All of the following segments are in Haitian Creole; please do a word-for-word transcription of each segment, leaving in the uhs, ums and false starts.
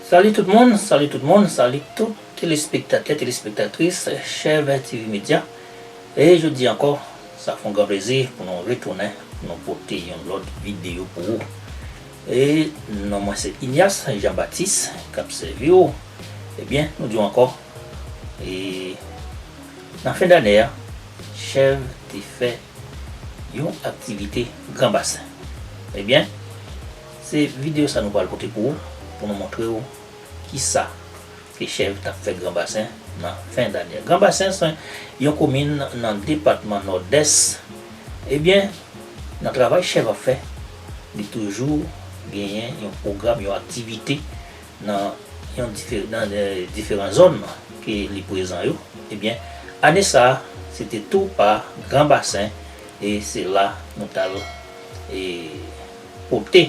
Salut tout moun, salut tout moun, salut tout telespektatè, telespektatris Chèv T V Media. E jodi ankò, sa fè yon gran plezi pou nou retounen, pou nou pote yon lòt videyo pou ou. E non mwen se Ignace Jean Baptiste k ap sèvi w. Ebyen, nou di w ankò, e nan fen dane a, Chèv te fè yon aktivite Gran Basen. Ebyen, se videyo sa nou pral pote pou ou, pou nou montre w kisa ke Chèv t ap fè Gran Basen nan fen dane a. Gran Basen se yon komin nan depatman Nòdès. Ebyen, nan travay Chèv ap fè, li toujou genyen yon pwogram, yon aktivite nan yon dife-, nan, eh, diferan zòn ke li prezan yo. Ebyen, ane sa a, se te tou pa Gran Basen, e se la nou t al, e, pote,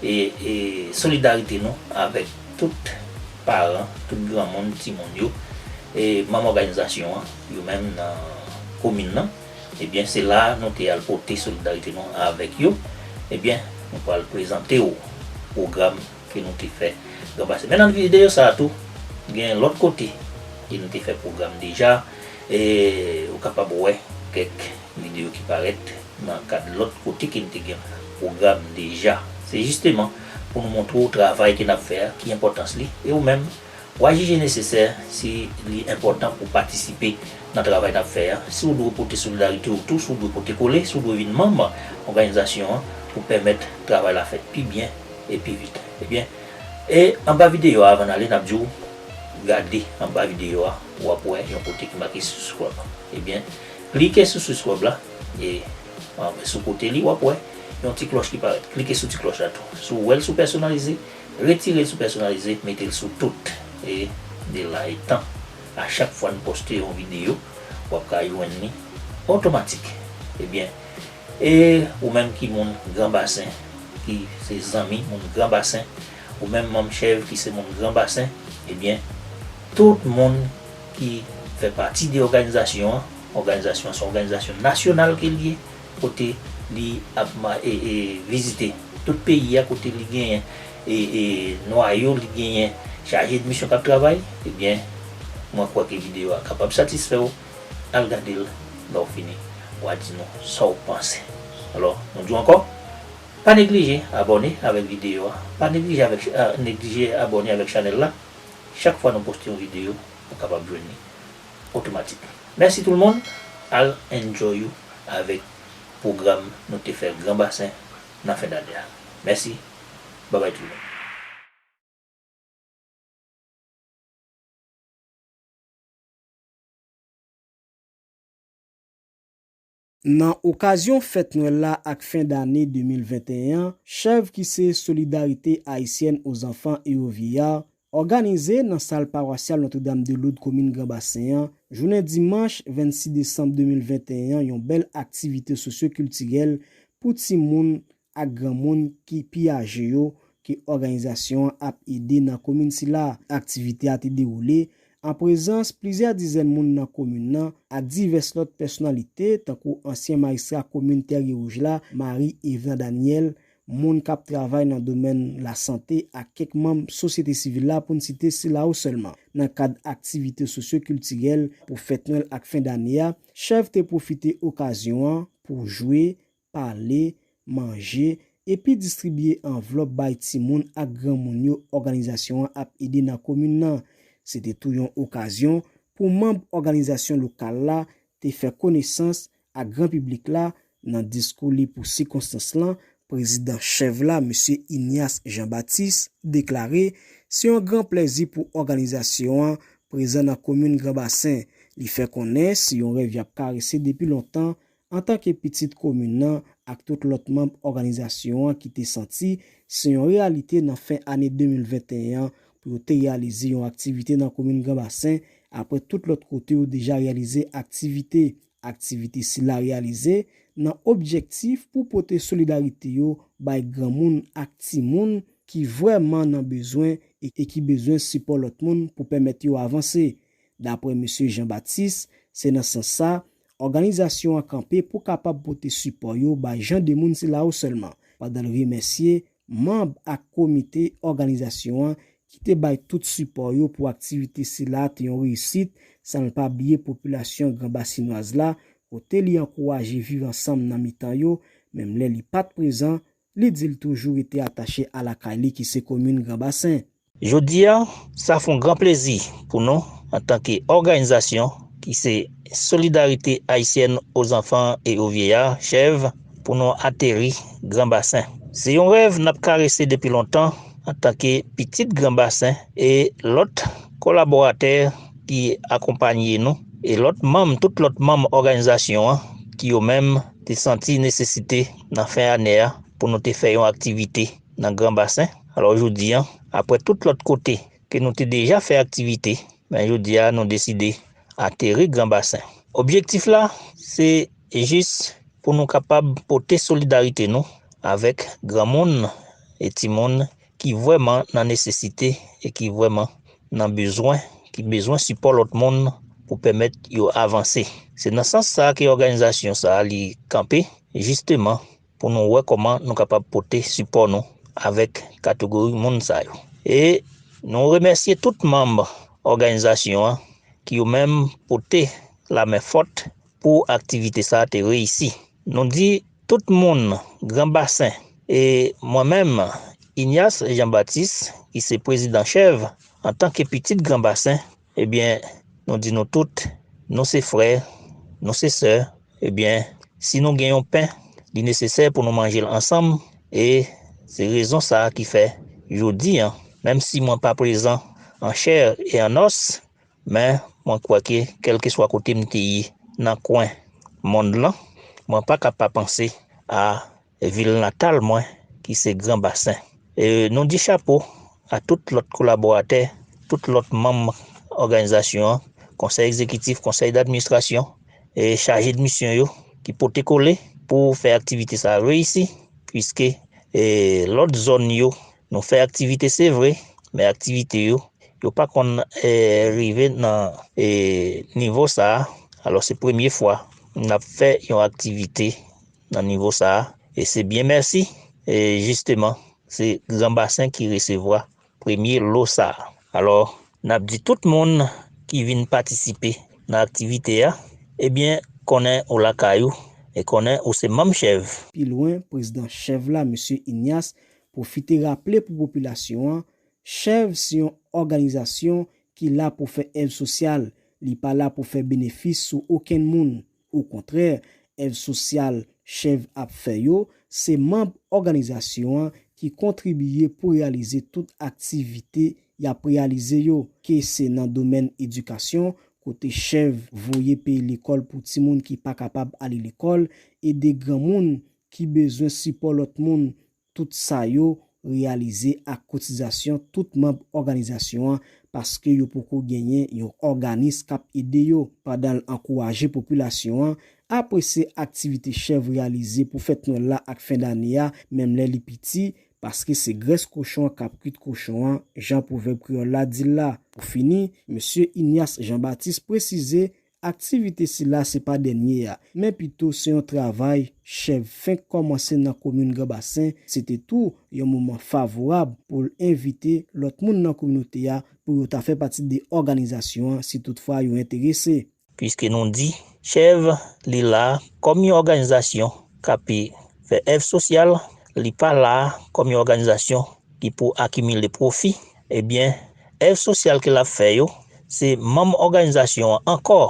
e, e, solidarite nou avèk tout paran, tout granmoun, timoun yo, e manm òganizasyon an, yo menm nan komin nan. Ebyen, se la nou te al pote solidarite nou avèk yo. Ebyen, nou pral prezante w pwogram ke nou te fè Gran Basen. Men nan videyo sa a tou, gen lòt kote ke nou te fè pwogram deja. E ou kapab wè kèk videyo ki parèt nan kad lòt kote ke nou te gen pwogram deja. Se jisteman pou nou montre w travay ke n ap fè a, ki enpòtans li. E ou menm, w a jije nesesè si li enpòtan pou w patisipe nan travay n ap fè a. Si w dwe pote solidarite w tou, si w dwe pote kole, si w dwe vin manm òganizasyon an pou pèmèt travay la fèt pi byen e pi vit. Ebyen, e anba videyo a, avan n ale, n ap di w gade anba videyo a, w ap wè yon kote ki make subscribe. Ebyen, klike sou subscribe la, e, a, sou kote li, w ap wè yon ti klòch ki parèt. Klike sou ti klòch la tou. Si w wè l sou pèsonalize, retire l sou pèsonalize, mete l sou tout. E de la etan, a chak fwa n poste yon videyo, w ap ka jwenn li otomatik. Ebyen, e ou menm ki moun Gran Basen, ki se zanmi moun Gran Basen, ou menm manm Chèv ki se moun Gran Basen, ebyen, tout moun ki fè pati de òganizasyon an, òganizasyon an se yon òganizasyon nasyonal ke l ye, kote li ap ma-, e, e, vizite tout peyi a, kote li genyen, e, e, nwayo, li genyen chaje de misyon k ap travay, ebyen, mwen kwè ke videyo a kapab satisfè w. Al gade l, lè w fini, w a di nou sa w panse. Alò, nou di w ankò, pa neglije abòne avèk videyo a, pa neglije avèk, a, neglije abòne avèk chanèl la. Chak fwa nou poste yon videyo, ou kapab jwenn li otomatik. Mèsi tout le monde, al enjoy ou avèk pwogram nou te fè Gran Basen nan fen dane a. Mèsi, babay tout le monde. Nan okazyon fèt Nwèl la ak fen dane de mil venteyen an, Chèv ki se Solidarité Haïtienne aux Enfants et aux Vieillards, òganize nan sal pawasyal Notre-Dame de Lourdes komin Gran Basen an, jounen dimanch vennsis desanm de mil venteyen an, yon bèl aktivite sosyokiltirèl pou timoun ak granmoun ki pi aje yo ke òganizasyon an ap ede nan komin sila. Aktivite a te dewoule an prezans plizyè dizèn moun nan komin nan ak divès lòt pèsonalite tankou ansyen majistra komin Tèrye Wouj la, Marie Yvena Daniel, moun k ap travay nan domèn lasante ak kèk manm sosyete sivil la, pou n site sila yo sèlman. Nan kad aktivite sosyokiltirèl pou fèt Nwèl ak fen dane a, Chèv te pwofite okazyon an pou jwe, pale, manje, epi distribiye anvlòp bay timoun ak granmoun yo òganizasyon an ap ede nan komin nan. Se te tou yon okazyon pou manm òganizasyon lokal la te fè konesans ak gran piblik la. Nan diskou li pou sikonstans lan, prezidan Chèv la, Mesye Ignace Jean Baptiste, deklare se yon gran plèzi pou òganizasyon an prezan nan komin Gran Basen. Li fè konnen se yon rèv y ap karese depi lontan, antanke pitit komin nan ak tout lòt manm òganizasyon an ki te santi se yon reyalite nan fen ane de mil venteyen an pou yo te reyalize yon aktivite nan komin Gran Basen, apre tout lòt kote yo deja reyalize aktivite. Aktivite sila reyalize nan objektif pou pote solidarite yo bay granmoun ak timoun ki vrèman nan bezwen e, e ki bezwen sipò lòt moun pou pèmèt yo avanse. Daprè Mesye Jean Baptiste, se nan sans sa, òganizasyon an kanpe pou kapab pote sipò yo bay jan de moun sila yo sèlman, pandan l remèsye manm ak komite òganizasyon an ki te bay tout sipò yo pou aktivite sila te yon reyisit, san l pa bliye popilasyon Granbasenwaz la, kote li ankouraje viv ansanm nan mitan yo, menm lè li pa t prezan, li di l toujou rete atache a lakay li ki se komin Granbasen. Jodi a, sa fè yon gran plezi pou nou antanke òganizasyon ki se Solidarité Haïtienne aux Enfants et aux Vieillards, chèv, pou nou ateri Granbasen. Se yon rèv n ap karese depi lontan antanke pitit Granbasen e lòt kolaboratè ki akonpaye nou e lòt manm, tout lòt manm òganizasyon an ki yo menm te santi nesesite nan fen ane a pou nou te fè yon aktivite nan Granbasen. Alò jodi a, apre tout lòt kote ke nou te deja fè aktivite, men jodi a nou deside ateri Granbasen. Objektif la, se jis pou nou kapab pote solidarite nou avèk granmoun e timoun ki vrèman nan nesesite e ki vrèman nan bezwen, ki bezwen sipò lòt moun pou pèmèt yo avanse. Se nan sans sa a ke òganizasyon sa a li kanpe, jisteman, pou nou wè kòman nou kapab pote sipò nou avèk kategori moun sa yo. E nou remèsye tout manm òganizasyon an ki yo menm pote lamen fòt pou aktivite sa a te reyisi. Nou di tout moun Granbasen e mwen menm, Ignace Jean Baptiste, ki se prezidan chèv, antanke pitit Granbasen, ebyen, nou di nou tout, nou se frè, nou se sè, ebyen, si nou gen yon pen, li nesesè pou nou manje l ansanm, e se rezon sa a ki fè jodi a, menm si mwen pa prezan an chè e an nòs, men mwen kwè ke kèlkeswa kote m te ye nan kwen mond lan, mwen pa ka pa panse a vil natal mwen ki se Granbasen. E nou di chapo a tout lòt kolaboratè, tout lòt manm òganizasyon an, konsèy egzekitif, konsèy dadministrasyon e chaje de misyon yo ki pote kole pou fè aktivite sa a reyisi, piske e, lòt zòn yo, nou fè aktivite se vre, men aktivite yo, yo pa konn e, rive nan e, nivo sa a. Alò se premye fwa n ap fè yon aktivite nan nivo sa a. E se byen mèsi, e jisteman, se Granbasen ki resevwa premye lo sa a. Alò, n ap di tout moun ki vin patisipe nan aktivite a, ebyen, konnen ou lakay ou e konnen ou se manm chèv. Pi lwen, prezidan chèv la, mesye Ignace, pwofite raple pou popilasyon an, chèv se yon òganizasyon ki la pou fè èv sosyal, li pa la pou fè benefis sou okenn moun. Okontrè, èv sosyal chèv ap fè yo, se manm òganizasyon an ki kontribiye pou reyalize tout aktivite y ap reyalize yo, ke se nan domèn edikasyon, kote chèv voye peye lekòl pou timoun ki pa kapab ale lekòl, ede granmoun ki bezwen sipò lòt moun, tout sa yo reyalize ak kotizasyon tout manm òganizasyon an, paske yo poko genyen yon òganis k ap ede yo, pandan l ankouraje popilasyon an apresye aktivite chèv reyalize pou fèt Nwèl la ak fen dane a, menm lè li piti, paske se grès kochon an k ap kwit kochon an, jan pwovèb kreyòl la di l la. Pou fini, mesye Ignace Jean Baptiste presize, aktivite sila se pa dènye a, men pito se yon travay chèv fenk kòmanse nan komin Granbasen, se te tou yon moman favorab pou l envite lòt moun nan kominote a pou yo ta fè pati de òganizasyon an si toutfwa yo enterese. Piske nou di, chèv, li la kòm yon òganizasyon k ap fè èv sosyal, li pa la kòm yon òganizasyon ki pou akimile pwofi, ebyen, èv sosyal ke l ap fè yo, se manm òganizasyon an ankò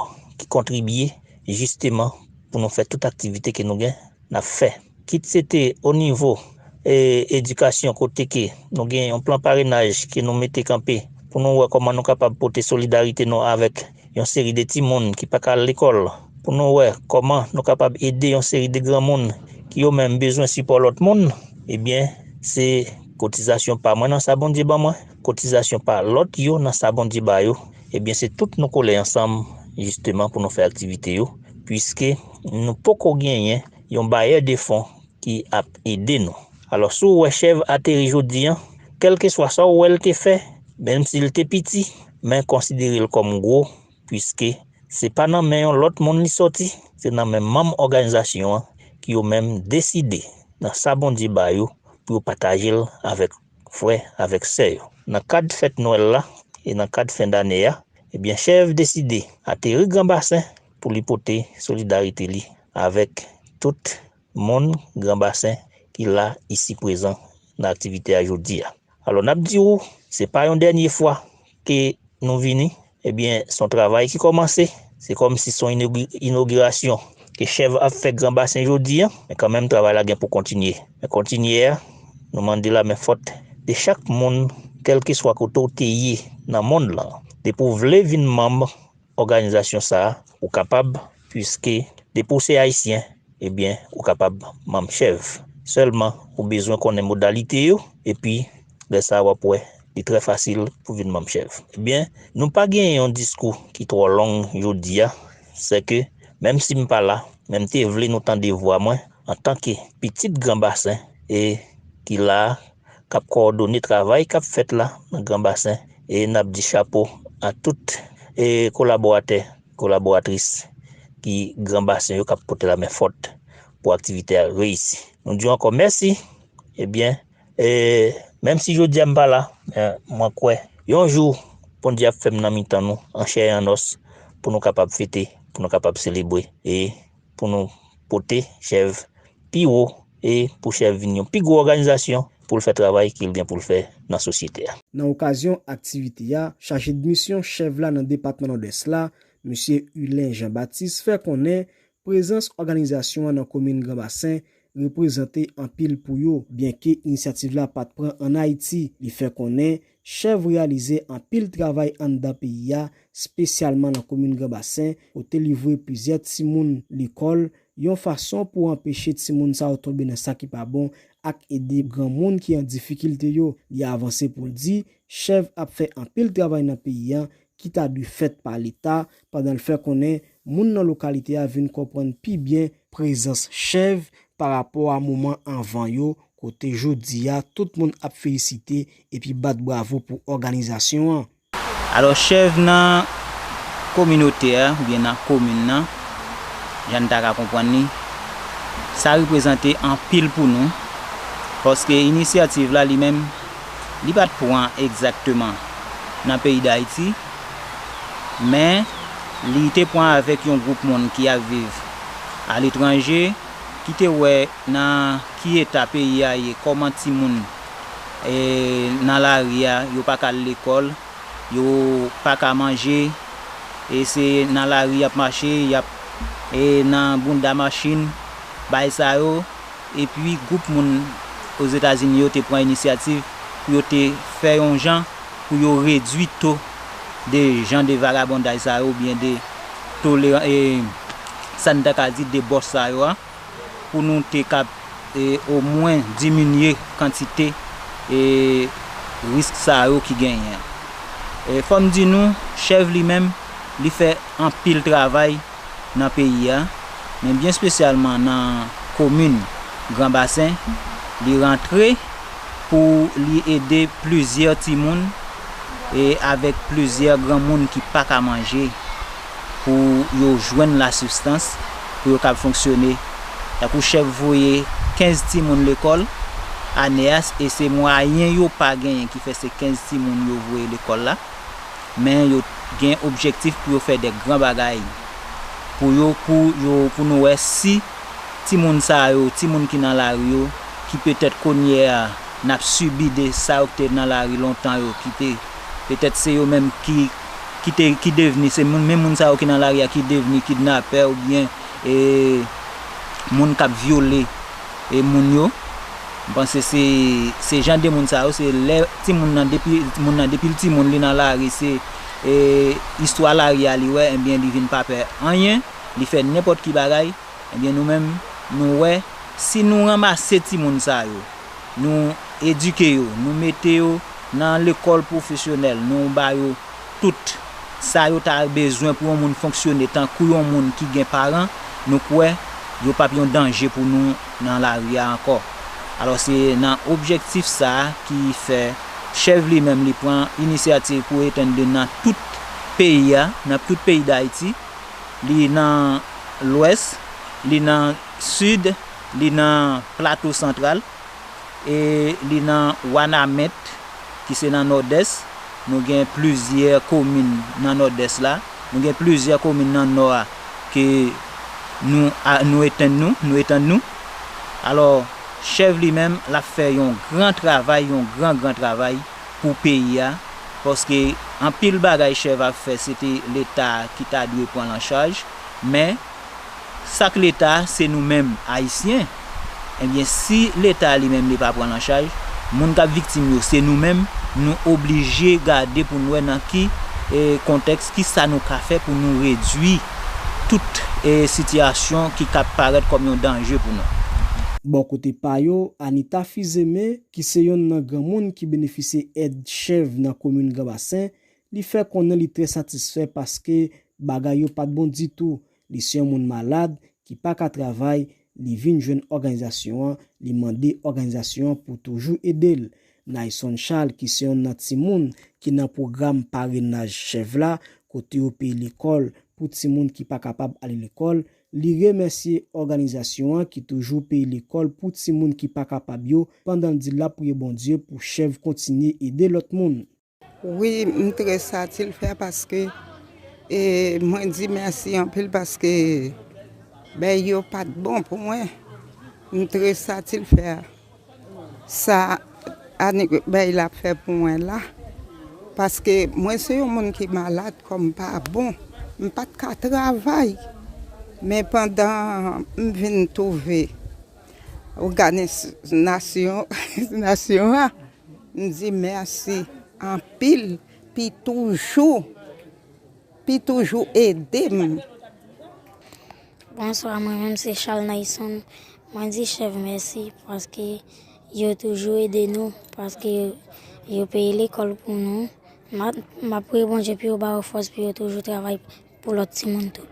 ki kontribye jisteman pou nou fè tout aktivite ke nou gen, n ap fè. Kit se te o nivo e, edikasyon kote ke nou gen yon plan parenaj ke nou mete kanpe pou nou wè kòman nou kapab pote solidarite nou avèk yon seri de timoun ki pa ka al lekòl, pou nou wè kòman nou kapab ede yon seri de granmoun ki yo menm bezwen sipò lòt moun, ebyen, se kotizasyon pa mwen nan sa Bondye ban mwen, kotizasyon pa lòt yo nan sa Bondye ba yo, ebyen, se tout nou kole ansanm, jisteman, pou nou fè aktivite yo, piske nou poko genyen yon bayè de fon ki ap ede nou. Alò, si w wè chèv ateri jodi a, kèlkeswa sa w wè l te fè, menm si l te piti, men konsidere l kòm gwo, piske se pa nan men yon lòt moun li sòti, se nan men manm òganizasyon an ki yo menm deside, nan sa Bondye ba yo, pou yo pataje l avèk frè, avèk sè yo. nan kad fèt Nwèl la e nan kad fen dane a, ebyen, Chèv deside ateri Granbasen pou li pote solidarite li avèk tout moun Granbasen ki la isi prezan nan aktivite a jodi a. Alò, n ap di w, se pa yon dènye fwa ke nou vini, ebyen, se yon travay ki kòmanse. Se kòmsi se yon inogi-, inogirasyon ke Chèv ap fè Granbasen jodi a, men kanmenm, travay la gen pou kontinye. Men kontinye a, nou mande lamen fòt de chak moun, kèlkeswa kote w te ye nan mond lan. Depi w vle vin manm òganizasyon sa a, ou kapab, piske depi w se ayisyen, ebyen, ou kapab manm Chèv. Sèlman, ou bezwen konnen modalite yo, epi lè sa a, w ap wè, li trè fasil pou vin manm Chèv. Ebyen, nou pa gen yon diskou ki twò long jodi a, sèke, menm si m pa la, men m te vle nou tande vwa mwen, antanke pitit Granbasen, e ki la a, k ap kowòdone travay k ap fèt la nan Granbasen, e n ap di chapo a tout, e kolaboratè, kolaboratris ki Granbasen yo k ap pote lamen fòt pou aktivite a reyisi. Nou di w ankò mèsi. Ebyen, e, menm si jodi a m pa la, men mwen kwè yon jou Bondye ap fè m nan mitan nou, an chè e an nòs, pou nou kapab fete, pou nou kapab selebre, e pou nou pote Chèv pi wo, e pou Chèv vin yon pi gwo òganizasyon pou l fè travay ke l gen pou l fè nan sosyete a. Nan okazyon aktivite a, chaje de misyon Chèv la nan depatman Nòdès la, Mesye Hulen Jean Baptiste, fè konnen prezans òganizasyon an nan komin Granbasen reprezante anpil pou yo, byenke inisyativ la pa t pran ann Ayiti. Li fè konnen Chèv reyalize anpil travay anndan peyi a, espesyalman nan komin Granbasen, kote li voye plizyè timoun lekòl, yon fason pou anpeche timoun sa yo tonbe nan sa ki pa bon ak ede granmoun ki an difikilte yo. Li avanse pou l di, Chèv ap fè anpil travay nan peyi a ki ta dwe fèt pa Leta, pandan l fè konnen moun nan lokalite a vin konprann pi byen prezans Chèv pa rapò a moman anvan yo, kote jodi a tout moun ap felisite epi bat bravo pou òganizasyon an. Alò, Chèv nan kominote a, oubyen nan komin nan, jan n ta ka konprann li, sa reprezante anpil pou nou, paske inisyativ la li menm, li pa t pran egzakteman nan peyi Dayiti, men li te pran avèk yon gwoup moun ki ap viv aletranje, ki te wè nan ki eta peyi a ye, kòman timoun, e, nan lari a, yo pa ka al lekòl, yo pa ka manje, e se nan lari y ap mache, y ap, e, nan bounda machin, bay sa yo. Epi gwoup moun Ozetazini yo te pran inisyativ pou yo te fè yon jan pou yo redui to de jan de vagabondaj sa yo, oubyen de toleran-, e, sa n ta ka di debòch sa yo a, pou nou te kab, e, omwen diminye kantite, e, risk sa yo ki genyen an. E, fò m di nou, Chèv li menm, li fè anpil travay nan peyi a, men byen espesyalman nan komin Granbasen, li rantre pou li ede plizyè timoun e avèk plizyè granmoun ki pa ka manje pou yo jwenn lasistans pou yo kab fonksyone. Tankou Chèv voye kenz timoun lekòl ane a, e se mwayen yo pa genyen ki fè se kenz timoun yo voye lekòl la. Men yo gen objektif pou yo fè de gran bagay pou yo, pou yo, pou nou wè si timoun sa yo, timoun ki nan lari yo, ki petèt kounye a n ap sibi de sa yo ki te nan lari lontan yo, ki te, petèt se yo menm ki, ki te, ki devni, se moun, menm moun sa yo ki nan lari a ki devni kidnapè oubyen, e, moun k ap vyole, e, moun yo. M panse se, se jan de moun sa yo, se lè timoun nan depi, moun nan depi l timoun li nan lari, se, e, istwa lari a li wè, ebyen li vin pa pè anyen, li fè nenpòt ki bagay, ebyen nou menm, nou wè, si nou ranmase timoun sa yo, nou edike yo, nou mete yo nan lekòl pwofesyonèl, nou ba yo tout sa yo ta bezwen pou yon moun fonksyone tankou yon moun ki gen paran, nou kwè yo p ap yon danje pou nou nan lari a ankò. Alò, se nan objektif sa a ki fè Chèv li menm li pran inisyativ pou etann li nan tout peyi a, nan tout peyi Dayiti. Li nan Lwès, li nan Sid, li nan Plato Santral, e li nan Wanament, ki se nan Nòdès. Nou gen plizyè komin nan Nòdès la. Nou gen plizyè komin nan Nò a ke nou, a, nou etann nou, nou etann nou. Alò, Chèv li menm, l ap fè yon gran travay, yon gran, gran travay pou peyi a, paske anpil bagay Chèv ap fè, se te Leta ki ta dwe pran l an chaj, men sa k Leta a, se nou menm, Ayisyen. Ebyen, si Leta a li menm li pa pran l an chaj, moun k ap viktim yo, se nou menm, nou oblije gade pou n wè nan ki, e, kontèks, ki sa nou ka fè pou nou redui tout, e, sitiyasyon ki ka parèt kòm yon danje pou nou. Bò kote pa yo, Anita Fizeme, ki se yonn nan granmoun ki benefisye èd Chèv nan komin Granbasen, li fè konnen li trè satisfè paske bagay yo pa t bon ditou. Li se yon moun malad ki pa ka travay, li vin jwenn òganizasyon an, li mande òganizasyon an pou toujou ede l. Nayson Charles, ki se yonn nan timoun ki nan pwogram parenaj Chèv la, kote yo peye lekòl pou timoun ki pa kapab ale lekòl, li remèsye òganizasyon an ki toujou peye lekòl pou timoun ki pa kapab yo, pandan l di l ap priye Bondye pou Chèv kontinye ede lòt moun. Wi, m trè satisfè paske, e, mwen di mèsi anpil paske bèy yo pa t bon pou mwen. M trè satisfè sa Anik bèy l ap fè pou mwen la. Paske mwen se yon moun ki malad, kò m pa bon. M pa t ka travay. Men pandan m vin twouve òganizasyon, nasyon an, m di mèsi anpil, pi toujou, pi toujou ede m. Bonswa, mwen menm se Charles Nayson. Mwen di Chèv mèsi paske yo toujou ede nou, paske yo peye lekòl pou nou. M ap, m ap priye Bondye pou yo ba yo fòs pou yo toujou travay pou lòt timoun tou.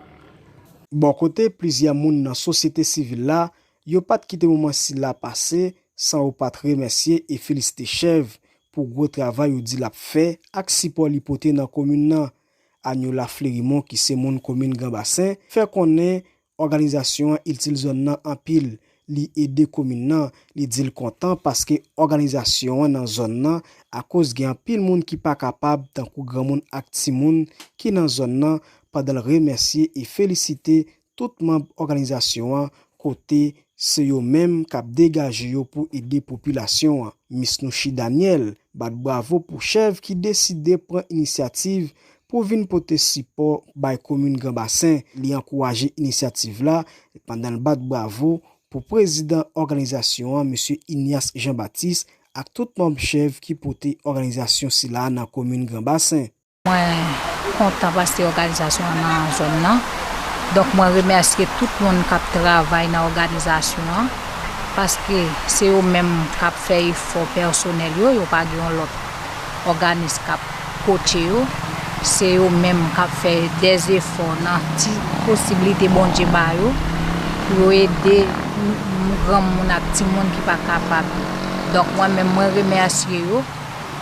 Bò kote plizyè moun nan sosyete sivil la, yo pa t kite moman sila pase san yo pa t remèsye e felisite Chèv pou gwo travay yo di l ap fè ak sipò li pote nan komin nan. Anyola Flerimon, ki se moun komin Granbasen, fè konnen òganizasyon an itil zòn nan anpil. Li ede komin nan. Li di l kontan paske òganizasyon an nan zòn nan akoz gen anpil moun ki pa kapab, tankou granmoun ak timoun ki nan zòn nan, pandan l remèsye e felisite tout manm òganizasyon an, kote se yo menm k ap degaje yo pou ede popilasyon an. Misnouchi Daniel bat bravo pou Chèv ki deside pran inisyativ pou vin pote sipò bay komin Granbasen. Li ankouraje inisyativ la pandan l bat bravo pou prezidan òganizasyon an, mesye Ignace Jean Baptiste, ak tout manm Chèv ki pote òganizasyon sila nan komin Granbasen. Mwen kontan paske òganizasyon an nan zòn nan. Donk, mwen remèsye tout moun k ap travay nan òganizasyon an, paske se yo menm k ap fè efò pèsonèl yo, yo pa gen yon lòt òganis k ap koche yo. Se yo menm k ap fè dèzefò nan ti posiblite Bondye ba yo, pou yo ede m-, m-, granmoun ak timoun ki pa kapab yo. Donk, mwen menm, mwen remèsye yo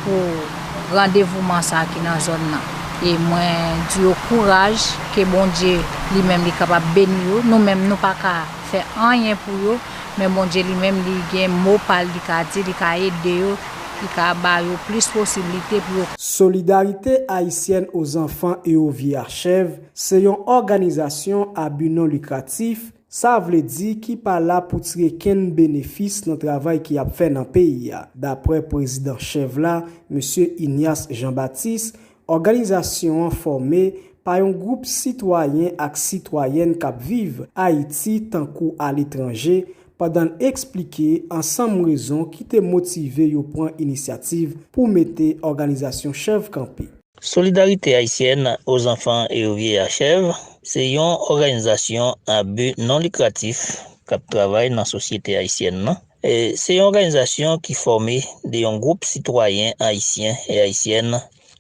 pou gran devouman sa a ki nan zòn nan. E mwen di yo kouraj, ke Bondye li menm li kapab beni yo. Nou menm nou pa ka fè anyen pou yo, men Bondye li menm li gen mo pa l, li ka di, li ka ede yo, li ka ba yo plis posiblite pou yo. Solidarité haïtienne aux enfants et aux vieux à Chèv se yon òganizasyon a bi non likratif, sa vle di ki pa la pou tire kenn benefis nan travay ki ap fè nan peyi a. Daprè prezidan Chèv la, mesye Ignace Jean Baptiste, òganizasyon an fòme pa yon gwoup sitwayen ak sitwayèn k ap viv Ayiti tankou aletranje, pandan l eksplike ansanm rezon ki te motive yo pran inisyativ pou mete òganizasyon Chèv kanpe. Solidarité haïtienne aux enfants et aux vieux à Chèv se yon òganizasyon a bi non likratif k ap travay nan sosyete ayisyèn nan. E se yon òganizasyon ki fòme de yon gwoup sitwayen ayisyen e ayisyèn,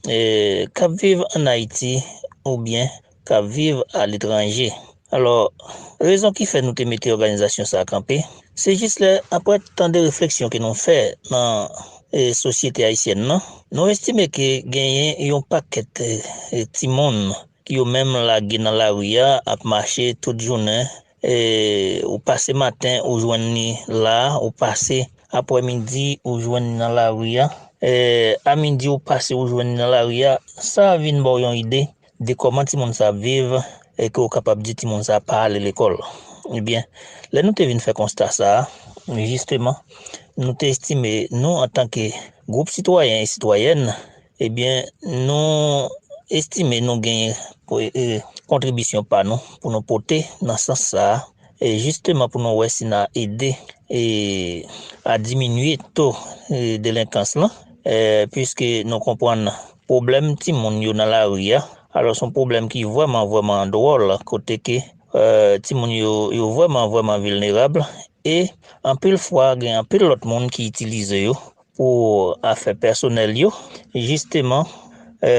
e, k ap viv ann Ayiti oubyen k ap viv aletranje. Alò, rezon ki fè nou te mete òganizasyon sa a kanpe, se jis lè, apre tan de refleksyon ke nou fè nan, e, sosyete ayisyèn nan, nou estime ke genyen yon pakèt, e, timoun ki yo menm lage nan lari a, ap mache tout jounen, e, ou pase maten, ou jwenn li la, ou pase aprèmidi, ou jwenn li nan lari a, e, a midi ou pase ou jwenn li nan lari a, sa vin ba w yon ide de kòman timoun sa ap viv e ke w kapab di timoun sa pa ale lekòl. Ebyen, lè nou te vin fè konsta sa a, jisteman, nou te estime, nou, antanke gwoup sitwayen e sitwayèn, ebyen, nou estime nou genyen, e, kontribisyon pa nou pou nou pote nan sans sa a, e jisteman pou nou wè si n a ede, e, a diminye to, e, delenkans lan, e, piske nou konprann pwoblèm timoun yo nan lari a. Alò, se yon pwoblèm ki vrèman, vrèman dwòl, kote ke, e, timoun yo, yo vrèman, vrèman vilnerab, e anpil fwa, gen anpil lòt moun ki itilize yo pou afè pèsonèl yo. Jisteman, e,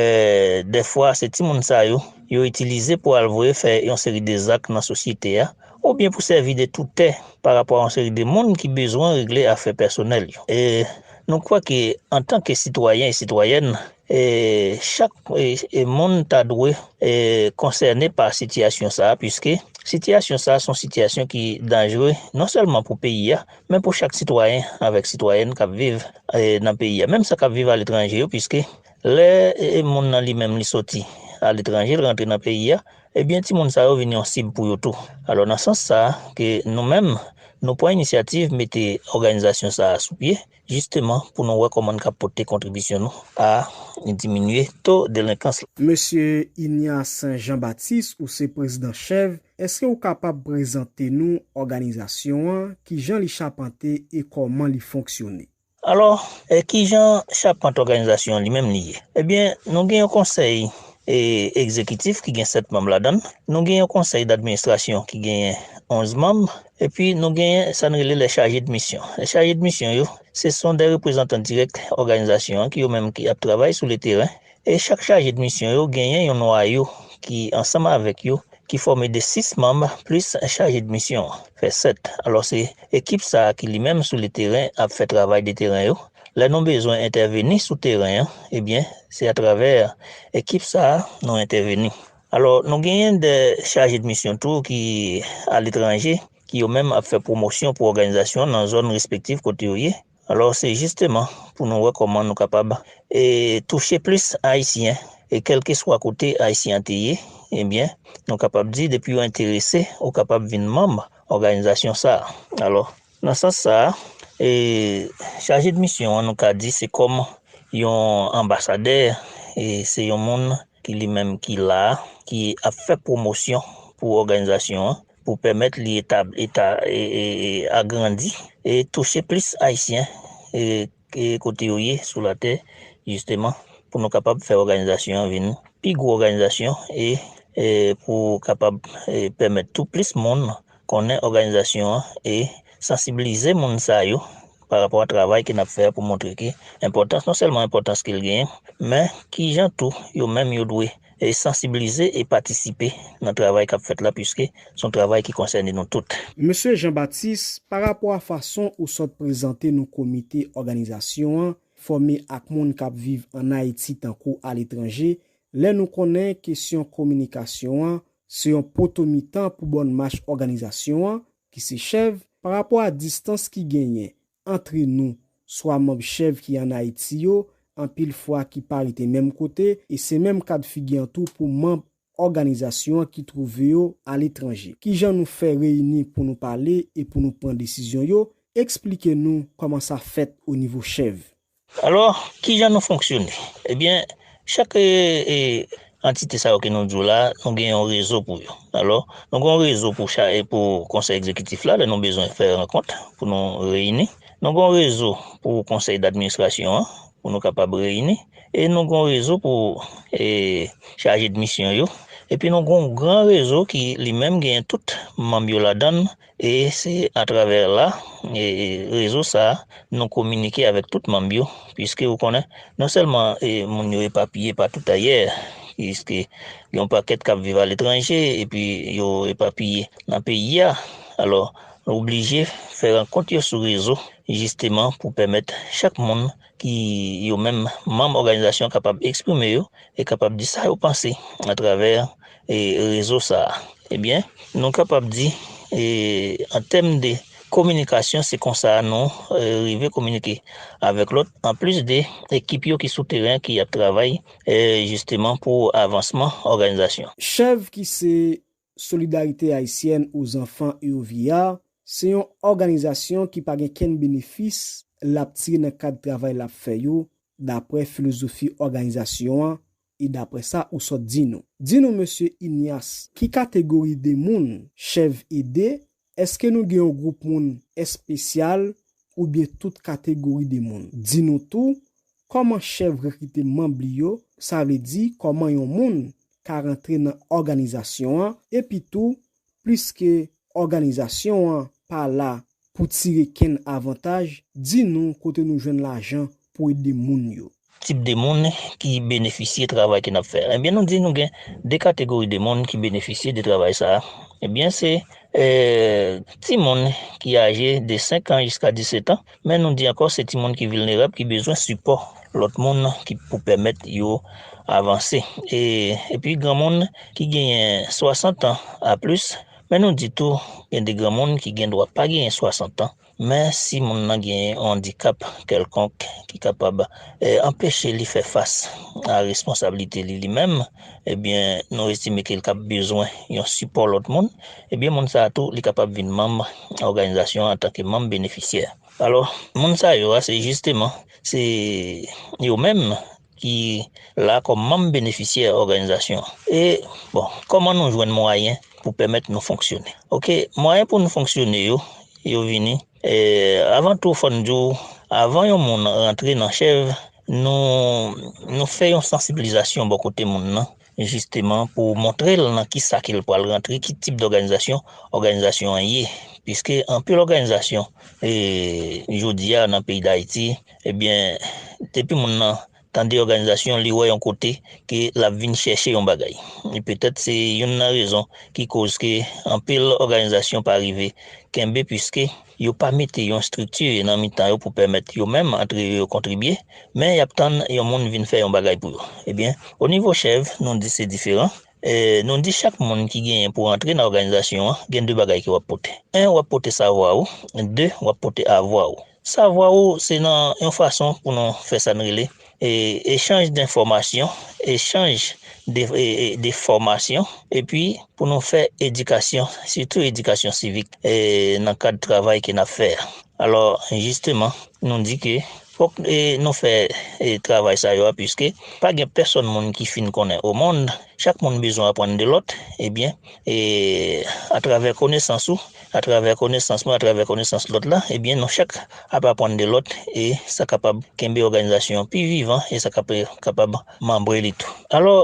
dèfwa, se timoun sa yo, yo itilize pou al voye fè yon seri de zak nan sosyete a, oubyen pou sèvi de toutè pa rapò a yon seri de moun ki bezwen regle afè pèsonèl yo. E nou kwè ke, antanke sitwayen e sitwayèn, e chak, e, e moun ta dwe, e, konsène pa sitiyasyon sa a, piske sitiyasyon sa a se yon sitiyasyon ki danjere non sèlman pou peyi a, men pou chak sitwayen avèk sitwayèn k ap viv, e, nan peyi a, menm sa k ap viv aletranje yo, piske lè, e, moun nan li menm li soti aletranje, l rantre nan peyi a, ebyen, timoun sa yo vin yon sib pou yo tou. Alò, nan sans sa a, ke nou menm, nou pran inisyativ mete òganizasyon sa a sou pye, jisteman, pou nou wè kòman n ka pote kontribisyon nou a diminye to delenkans la. Mesye Ignace Jean Baptiste, ou se prezidan chèv, èske ou kapab prezante nou òganizasyon an, kijan li chapante e kòman li fonksyone? Alò, e kijan chapant òganizasyon an li menm li ye? Ebyen, nou gen yon konsèy, e, egzekitif ki gen sèt manm ladan l. Nou gen yon konsèy dadministrasyon ki genyen onz manm. Epi nou genyen sa n rele les chargés de mission. Les chargés de mission yo, se son de reprezantan dirèk òganizasyon an ki yo menm ki ap travay sou le teren. E chak chaje de misyon yo genyen yon nwayo ki ansanm avèk yo, ki fòme de sis manm plis chaje de misyon an, fè sèt. Alò, se ekip sa a ki li menm sou le teren ap fè travay de teren yo. Lè nou bezwen entèveni sou teren an, ebyen, se atravè ekip sa a nou entèveni. Alò, nou genyen de chaje de misyon tou ki aletranje, ki yo menm ap fè pwomosyon pou òganizasyon an nan zòn respektif kote yo ye. Alò, se jisteman pou nou wè kòman nou kapab, e, touche plis Ayisyen, e kèlkeswa kote Ayisyen an te ye, ebyen, nou kapab di, depi yo enterese, ou kapab vin manm òganizasyon sa a. Alò, nan sans sa a, e, chaje de misyon an, nou ka di, se kòm yon anbasadè, e se yon moun ki li menm ki la a, ki ap fè pwomosyon pou òganizasyon an, pou pèmèt li eta, eta, e, e, e agrandi e touche plis Ayisyen, e, e kote yo ye sou latè, jisteman, pou nou kapab fè òganizasyon an vin pi gwo òganizasyon e, e pou kapab, e, pèmèt tou plis moun konnen òganizasyon an e sansibilize moun sa yo pa rapò a travay ke n ap fè a pou montre ke enpòtans, non sèlman enpòtans ke l genyen, men kijan tou yo menm yo dwe, e, sansibilize e patisipe nan travay k ap fèt la, piske se yon travay ki konsène nou tout. Mesye Jean Baptiste, pa rapò a fason ou sot prezante nou komite òganizasyon an, fòme ak moun k ap viv ann Ayiti tankou aletranje, lè nou konnen kesyon kominikasyon an se yon poto mitan pou bòn mach òganizasyon an, ki se chèv, pa rapò a distans ki genyen antre nou, swa manm chèv ki ann Ayiti yo, anpil fwa ki pa rete menm kote, e se menm kad figi an tou pou manm òganizasyon an ki twouve yo aletranje. Kijan nou fè reyini pou nou pale e pou nou pran desizyon yo? Eksplike nou kòman sa fèt o nivo chèv. Alò, kijan nou fonksyone? Ebyen, chak, e, e, antite sa yo ke nou di w la, nou gen yon rezo pou yo. Alò, nou gen yon rezo pou cha-, e pou konsèy egzekitif la, lè nou bezwen fè rankont pou nou reyini. Nou gen yon rezo pou konsèy dadministrasyon an, pou nou kapab reyini. E nou gen yon rezo pou, e, chaje de misyon yo. Epi nou gen yon gran rezo ki li menm genyen tout manm yo ladan l. E se atravè la, e, rezo sa a, nou kominike avèk tout manm yo, piske ou konnen, non sèlman, e, moun yo epapiye patou ayè, piske gen yon pakèt k ap viv aletranje, epi yo epapiye nan peyi a. Alò, nou oblije fè rankont yo sou rezo, jisteman pou pèmèt chak moun ki yo menm manm òganizasyon kapab eksprime yo e kapab di sa yo panse atravè, e, rezo sa a. Ebyen, nou kapab di, e, an tèm de kominikasyon, se konsa nou eh, rive kominike avèk lòt, anplis de ekip yo ki sou teren ki ap travay eh, jisteman pou avansman òganizasyon. Chèv ki se Solidarité Haïtienne aux Enfants et aux Vieillards, se yon òganizasyon ki pa gen kenn benefis l ap tire nan kad travay l ap fè yo, daprè filozofi òganizasyon an e daprè sa ou sot di nou. Di nou, mesye Ignace, ki kategori de moun Chèv ede? Èske nou gen yon gwoup moun espesyal oubyen tout kategori de moun? Di nou tou, kòman Chèv rekrite manm li yo, sa vle di kòman yon moun ka rantre nan òganizasyon an, epi tou, pliske òganizasyon an pa la pou tire kenn avantaj, di nou kote nou jwenn lajan pou ede moun yo. Tip de moun ki benefisye travay ke n ap fè. Ebyen, nou di nou gen de kategori de moun ki benefisye de travay sa a. Ebyen, se eh, timoun ki aje de senk an jiska disèt an, men nou di ankò se timoun ki vilnerab, ki bezwen sipò lòt moun ki pou pèmèt yo avanse. E, epi granmoun ki genyen swasant an a plis, men nou di tou gen de granmoun ki gen dwa pa genyen swasant an, men si moun nan gen yon andikap kèlkonk ki kapab eh, anpeche li fè fas a responsablite li li menm, ebyen, nou estime ke l k ap bezwen yon sipò lòt moun, ebyen, moun sa a tou, li kapab vin manm òganizasyon an antanke manm benefisyè. Alò, moun sa yo a, se jisteman, se yo menm ki la kòm manm benefisyè òganizasyon an. E, bon, kòman nou jwenn mwayen pou pèmèt nou fonksyone? Oke, mwayen pou nou fonksyone yo, yo vini. E, avan tou, fò n di w, avan yon moun rantre nan Chèv, nou, nou fè yon sansibilizasyon bò kote moun nan, jisteman pou montre l nan ki sa ke l pral rantre, ki tip dòganizasyon òganizasyon an ye. Piske anpil òganizasyon, e, jodi a nan peyi Dayiti, ebyen, depi moun nan tande òganizasyon, li wè yon kote ke l ap vin chèche yon bagay. E petèt se youn nan rezon ki koz ke anpil òganizasyon pa rive kenbe, piske yo pa mete yon estrikti nan mitan yo pou pèmèt yo menm antre yo kontribye, men y ap tann yon moun vin fè yon bagay pou yo. Ebyen, o nivo Chèv, nou di se diferan. E, nou di chak moun ki genyen pou antre nan òganizasyon an, gen de bagay ke w ap pote. En, w ap pote savwa ou. De, w ap pote avwa ou. Savwa ou, se nan yon fason pou nou fè sa n rele e, echanj denfòmasyon, echanj de, e, e, de fòmasyon, epi pou nou fè edikasyon, sitou edikasyon sivik, e, nan kad travay ke n ap fè a. Alò, jisteman, nou di ke fòk e, nou fè e, travay sa yo a, piske pa gen pèsonn moun ki fin konnen o mond, chak moun bezwen aprann de lòt, ebyen, e, atravè konesans ou, atravè konesans mwen, atravè konesans lòt la, ebyen, nou chak ap aprann de lòt, e sa kapab kenbe òganizasyon an pi vivan, e sa kap-, kapab manbre li tou. Alò,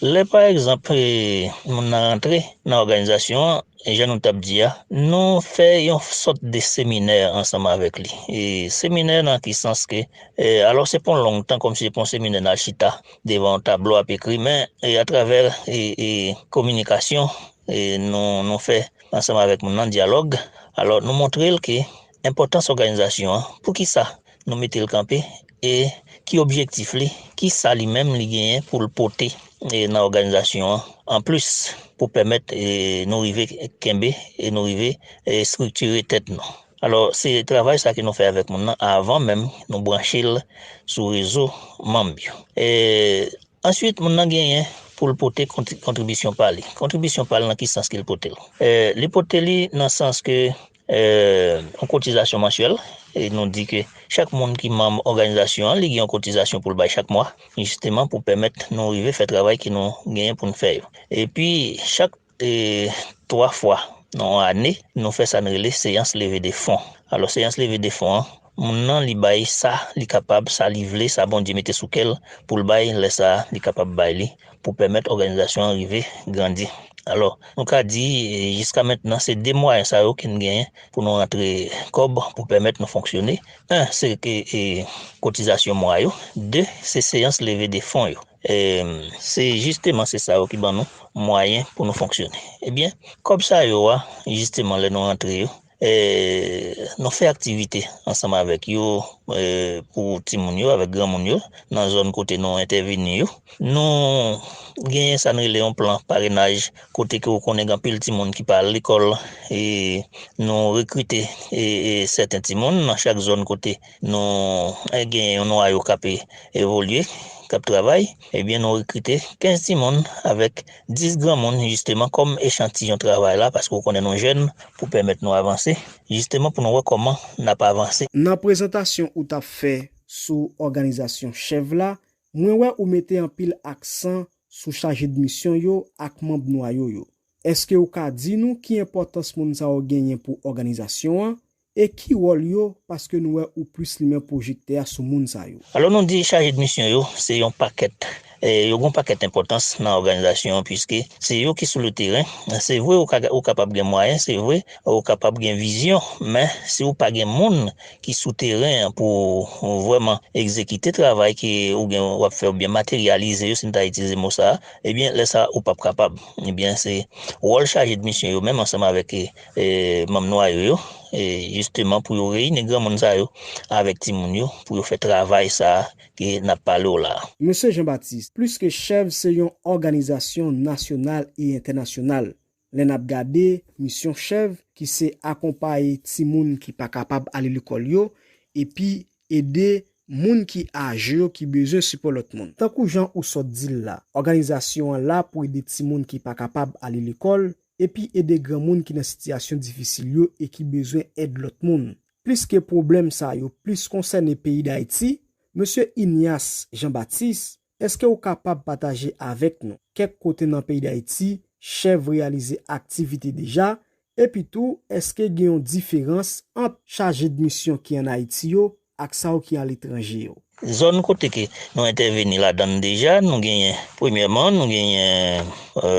lè pa egzanp, e, moun nan rantre nan òganizasyon an, e jan nou t ap di a, nou fè yon sòt de seminè ansanm avèk li. E seminè nan ki sans ke, e, alò se pa yon long tan, kòmsi se pa yon seminè n al chita devan yon tablo ap ekri, men, e, atravè, e, e, kominikasyon, e, nou, nou fè ansanm avèk moun nan, dyalòg. Alò, nou montre l ke enpòtans òganizasyon an, poukisa nou mete l kanpe, e ki objektif li, ki sa li menm li genyen pou l pote, e, nan òganizasyon an, anplis pou pèmèt, e, nou rive kenbe e nou rive, e, estriktire tèt nou. Alò, se travay sa ke nou fè avèk moun nan avan menm nou branche l sou rezo manm yo. E, answit, moun nan genyen pou l pote kontri-, kontribisyon pa li. Kontribisyon pa l nan ki sans ke l pote l? E, li pote li nan sans ke, e, yon kotizasyon mansyèl. E nou di ke chak moun ki manm òganizasyon an, li gen yon kotizasyon pou l bay chak mwa, jisteman pou pèmèt nou rive fè travay ke nou genyen pou n fè yo. Epi, chak e, twa fwa nan yon ane, nou fè sa n rele seyans leve de fon. Alò, seyans leve de fon an, moun nan li bay sa li kapab, sa li vle, sa Bondye mete sou kè l pou l bay, lè sa a, li kapab bay li pou pèmèt òganizasyon an rive grandi. Alò, nou ka di, e, jiska mentnan, se de mwayen sa yo ke n genyen pou nou rantre kòb pou pèmèt nou fonksyone. En, se ke, e, kotizasyon mwa yo. De, se seyans leve de fon yo. E, se jisteman se sa yo ki ban nou mwayen pou nou fonksyone. Ebyen, kòb sa yo a, jisteman, lè nou rantre yo, e, nou fè aktivite ansanm avèk yo, e, pou timoun yo, avèk granmoun yo, nan zòn kote nou entèvini yo. Nou genyen sa n rele yon plan parenaj, kote ke w konnen gen anpil timoun ki pa al lekòl, e nou rekrite, e, e, sèten timoun nan chak zòn kote nou, e, genyen yon nwayo k ap, e, evolye, k ap travay. Ebyen, nou rekrite kenz timoun avèk dis granmoun, jisteman, kòm echantiyon travay la, paske w konnen nou jèn, pou pèmèt nou avanse, jisteman, pou nou wè kòman n ap avanse. Nan prezantasyon ou t ap fè sou òganizasyon chèv la, mwen wè ou mete anpil aksan sou chaje de misyon yo ak manm nwayo yo. Èske ou ka di nou ki enpòtans moun sa yo genyen pou òganizasyon an? E ki wòl yo, paske nou wè ou plis limen pwojektè a sou moun sa yo? Alò, nou di chaje de misyon yo, se yon pakèt, e, yo gen yon pakèt enpòtans nan òganizasyon an, piske se yo ki sou le teren. Se vre, ou ka, ou kapab gen mwayen, se vre, ou kapab gen vizyon, men si ou pa gen moun ki sou teren an pou vrèman egzekite travay ke ou gen, w ap fè, oubyen materyalize yo, si n ta itilize mo sa a, ebyen, lè sa a, ou p ap kapab. Ebyen, se wòl chaje de misyon yo menm ansanm avèk, e, e, manm nwayo yo, e, jisteman pou yo reyini granmoun sa yo avèk timoun yo, pou yo fè travay sa a ke n ap pale w la a. Mesye Jean Baptiste, plis ke chèv se yon òganizasyon nasyonal e entènasyonal. Lè n ap gade misyon chèv ki se akonpaye timoun ki pa kapab ale lekòl yo, epi ede moun ki aje yo ki bezwen sipò lòt moun. Tankou jan ou sot di l la, òganizasyon an la pou ede timoun ki pa kapab ale lekòl, epi ede granmoun ki nan sitiyasyon difisil yo e ki bezwen èd lòt moun. Plis ke pwoblèm sa yo plis konsène peyi Dayiti, Mesye Ignace Jean Baptiste, èske ou kapab pataje avèk nou kèk kote nan peyi Dayiti chèv reyalize aktivite deja? Epi tou, èske gen yon diferans ant chaje de misyon ki ann Ayiti yo ak sa yo ki aletranje yo? Zòn kote ke nou entèveni ladan l deja, nou genyen, premyèman, nou genyen, e,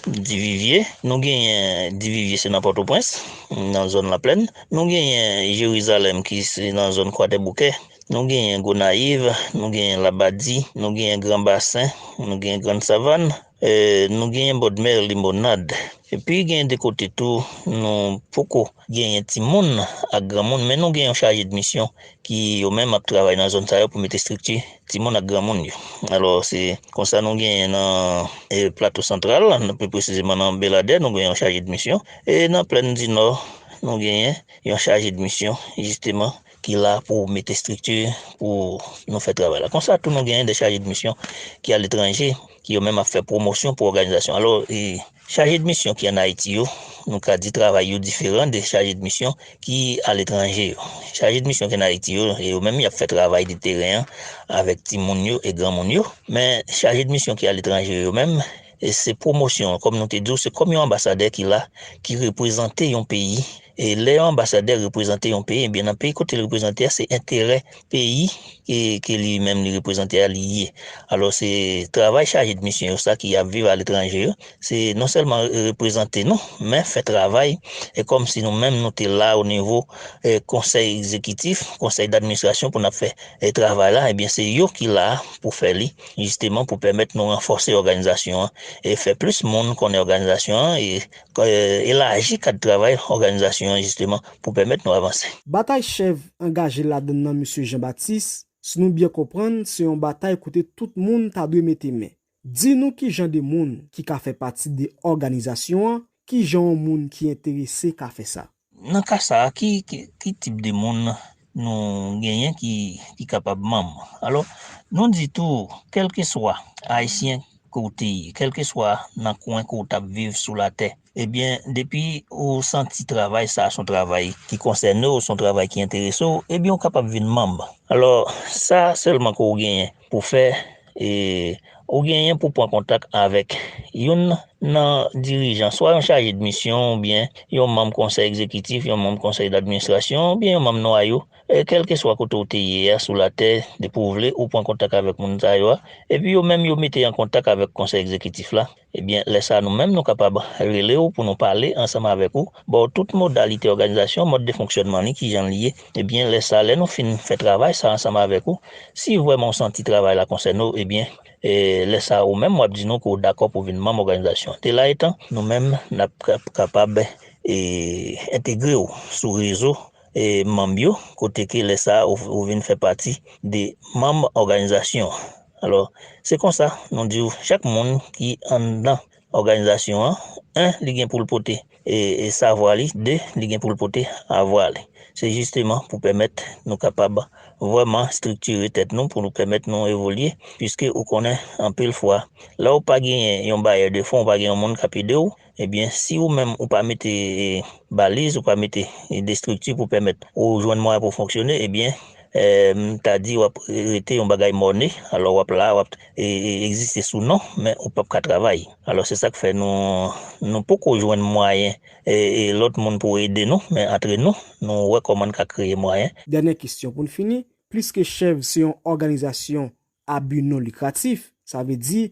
Divivye. Nou genyen Divivye, se nan Pòtoprens, nan zòn Laplèn. Nou genyen Jerizalèm, ki se nan zòn Kwadèboukè. Nou genyen Gonayiv, nou genyen Labadi, nou genyen Gran Basen, nou genyen Grann Savàn, e, nou genyen Bòdmè, Limonad. Epi genyen de kote tou, nou poko genyen timoun ak granmoun, men nou gen yon chaje de misyon ki yo menm ap travay nan zòn sa yo pou mete estrikti timoun ak granmoun yo. Alò, se konsa nou genyen nan, e, Plato Santral, pi presizeman nan Beladè, nou genyen yon chaje de misyon. E nan Plèn di Nò, nou genyen yon chaje de misyon, jisteman, ki la pou mete estrikti pou nou fè travay la. Konsa tou, nou genyen de chaje de misyon ki aletranje, ki yo menm ap fè pwomosyon pou òganizasyon. Alò, e, chaje de misyon ki ann Ayiti yo, nou ka di travay yo diferan de chaje de misyon ki aletranje yo. Chaje de misyon ki ann Ayiti yo, e yo menm y ap fè travay de teren an avèk timoun yo e granmoun yo. Men chaje de misyon ki aletranje yo menm, e se pwomosyon, kòm nou te di w, se kòm yon anbasadè ki la, ki reprezante yon peyi. E lè yon anbasadè reprezante yon peyi, ebyen, nan peyi kote l reprezante a, se enterè peyi ke, ke li menm li reprezante a, li ye. Alò, se travay chaje de misyon yo sa ki ap viv aletranje yo, se non sèlman reprezante nou, men fè travay, e kòmsi nou menm nou te la o nivo, e, konsèy egzekitif, konsèy dadministrasyon pou n ap fè, e, travay la, ebyen, se yo ki la pou fè li, jisteman pou pèmèt nou ranfòse òganizasyon an, e fè plis moun konnen òganizasyon an, e, e, elaji kad travay òganizasyon an, jisteman, pou pèmèt nou avanse. Batay chèv angaje ladan l nan, Mesye Jean Baptiste, si nou byen konprann, se yon batay kote tout moun ta dwe mete men. Di nou ki jan de moun ki ka fè pati de òganizasyon an, ki jan yon moun ki enterese ka fè sa. Nan ka sa a, ki, ki, ki tip de moun nou genyen ki, ki kapab manm? Alò, nou di tou, kèlkeswa Ayisyen ke w te ye, kèlkeswa nan kwen ke w t ap viv sou latè, ebyen, depi ou santi travay sa a se yon travay ki konsène w, se yon travay ki enterese w, ebyen, ou kapab vin manm. Alò, sa sèlman ke w genyen pou fè, e, ou genyen pou pran kontak avèk youn nan dirijan, swa yon chaje de misyon, oubyen yon manm konsèy egzekitif, yon manm konsèy dadministrasyon, oubyen yon manm nwayo, e, kèlkeswa kote w te ye a sou latè, depi w vle, ou pran kontak avèk moun sa yo a, epi yo menm yo mete an kontak avèk konsèy egzekitif la. Ebyen, lè sa a, nou menm, nou kapab rele w pou nou pale ansanm avèk ou, ba w tout modalite òganizasyon, mòd de fonksyònman li, kijan li ye. Ebyen, lè sa a, lè nou fin fè travay sa a ansanm avèk ou, si vrèman w santi travay la konsène w, ebyen, e, lè sa a, ou menm, w ap di nou ke w dakò pou vin manm òganizasyon an. De la etan, nou menm, n ap ka-, kapab e, entegre w sou rezo e, manm yo, kote ke lè sa a ou, ou vin fè pati de manm òganizasyon an. Alò, se konsa nou di w, chak moun ki anndan òganizasyon an, en, li gen pou l pote e, e savwa li, de, li gen pou l pote avwa li. Se jisteman pou pèmèt nou kapab vrèman estriktire tèt nou, pou nou pèmèt nou evolye, piske ou konnen anpil fwa, lè w pa genyen yon bayè de fon, ou pa gen yon moun k ap ede w, ebyen, si ou menm ou pa mete e, baliz, ou pa mete e, de estrikti pou pèmèt ou jwenn mwayen pou fonksyone, ebyen, e, m ta di w ap rete yon bagay mòne, alò w ap la, w ap e, e, egziste sou non, men ou p ap ka travay. Alò, se sa k fè nou, nou poko jwenn mwayen e, e, lòt moun pou ede nou, men antre nou, nou wè kòman n ka kreye mwayen. Dènye kesyon pou n fini, pliske Chèv se yon òganizasyon a bi non likratif, sa vle di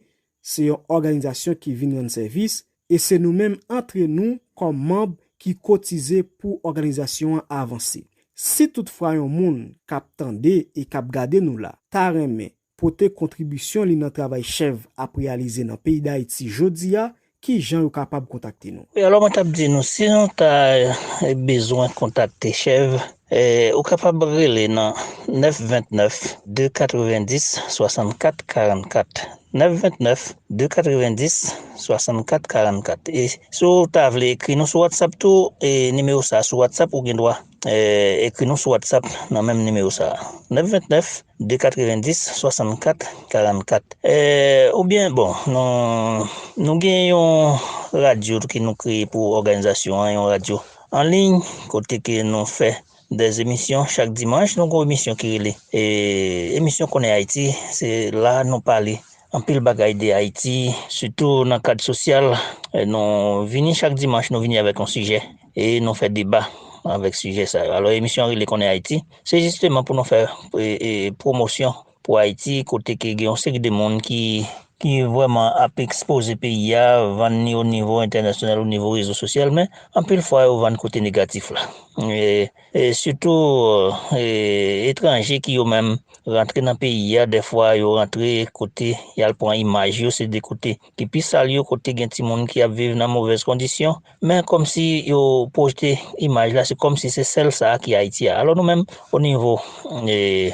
se yon òganizasyon ki vin rann sèvis, e se nou menm antre nou kòm manm ki kotize pou òganizasyon an avanse. Si toutfwa yon moun k ap tande e k ap gade nou la ta renmen pote kontribisyon li nan travay Chèv ap reyalize nan peyi Dayiti jodi a, ki jan yo kapab kontakte nou? Wi, alò mwen t ap di nou, si nou ta e, bezwen kontakte Chèv, e, ou kapab rele nan nèf vennèf, de katrevendis, swasannkat, karannkat. Nèf vennèf, de katrevendis, swasannkat, karannkat. E si w ta vle ekri nou sou WhatsApp tou, e, nimewo sa a sou WhatsApp, ou gen dwa e, ekri nou sou WhatsApp nan menm nimewo sa a. Nèf vennèf, de katrevendis, swasannkat, karannkat. E, oubyen, bon, nou, nou gen yon radyo ke nou kreye pou òganizasyon an, yon radyo an liy, kote ke nou fè dè emisyon chak dimanch. Nou gon emisyon ki rele e, emisyon Konnen Ayiti. Se la nou pale anpil bagay de Ayiti, sitou nan kad sosyal. E, nou vini chak dimanch, nou vini avèk yon sijè e nou fè deba avèk sijè sa yo. Alò, emisyon an rele Konnen Ayiti. Se jisteman pou nou fè e, e, pwomosyon pou Ayiti, kote ke gen yon seri de moun ki, ki vrèman ap ekspoze peyi a, vann ni o nivo entènasyonal, o nivo rezo sosyal, men anpil fwa yo vann kote negatif la. E, e sitou e, etranje ki yo menm rantre nan peyi a, dèfwa yo rantre kote y al pran imaj yo, se de kote ki pi sal yo, kote gen timoun ki ap viv nan movèz kondisyon, men kòmsi yo pwojte imaj la, se kòmsi se sèl sa a ki Ayiti a. Alò nou menm, o nivo e,